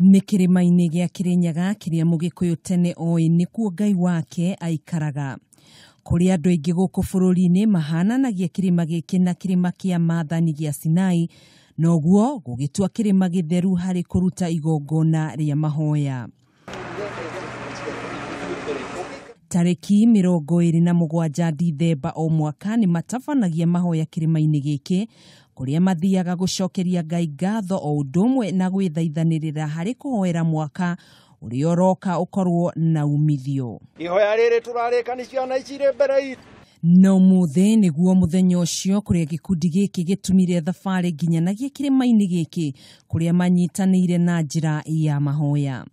Nĩ kĩrĩma-inĩ gĩa Kĩrĩnyaga kĩrĩa Mũgĩkũyũ tene oĩ nĩkuo Ngai wake aikaraga. Kũrĩ andũ aingĩ gũkũ bũrũri-inĩ mahananagia kĩrĩma gĩkĩ na kĩrĩma kĩa maathani gĩa Sinai, noguo gũgĩtua kĩrĩma gĩtheru harĩ kũruta igongona rĩa mahoya. Tarĩki 27 Dithemba o mwaka nĩ matabanagia mahoya kĩrĩma-inĩ gĩkĩ kũrĩa mathiaga gũcokeria Ngai ngatho o ũndũ ũmwe na gwĩthaithanĩrĩra harĩ kũhoera mwaka ũrĩa ũroka ũkorwo na umithio. Ihoya rĩrĩ tũrarĩka nĩ ciana ici irĩ mbere itũ. No mũthĩ nĩguo mũthenya ũcio kũrĩa gĩkundi gĩkĩ gĩtumire thabarĩ nginyanagia kĩrĩma-inĩ gĩkĩ kũrĩa manyitanĩire na njĩra ya mahoya.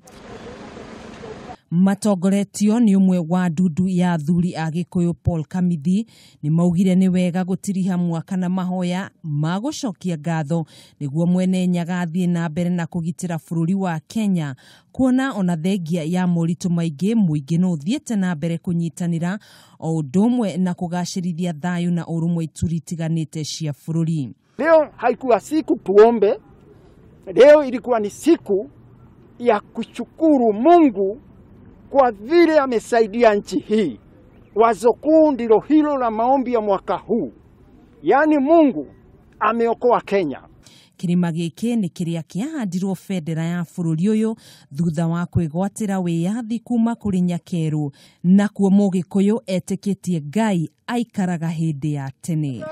Matongoretio nĩ ũmwe wa ndundu ya athuri a Gĩkũyũ Paul Kamithi nĩ maugire nĩ wega gũtiriha mwaka na mahoya ma gũcokia ngatho nĩguo mwene Nyaga athiĩ na mbere na kũgitĩra bũrũri wa Kenya kuona ona thengia ya moritũ maingĩ mũingĩ no ũthiĩte na mbere kũnyitanĩra o ũndũ ũmwe na kũgacĩrithia thayũ na ũrũmwe ituri itiganĩte cia bũrũri. Leo haikuwa siku tuombe, leo ilikuwa ni siku ya kushukuru Mungu kwa vile amesaidia nchi hii. Wazo kuu ndilo hilo la maombi ya mwaka huu, yaani Mungu ameokoa Kenya. Kĩrĩma gĩkĩ nĩ kĩrĩa kĩahandirwo bendera ya bũrũri ũyũ thutha wa kwĩgwatĩra wĩyathi kuma kũrĩ Nyakerũ, nakuo Mũgĩkũyũ etĩkĩtie Ngai aikaraga hĩndĩ ya tene.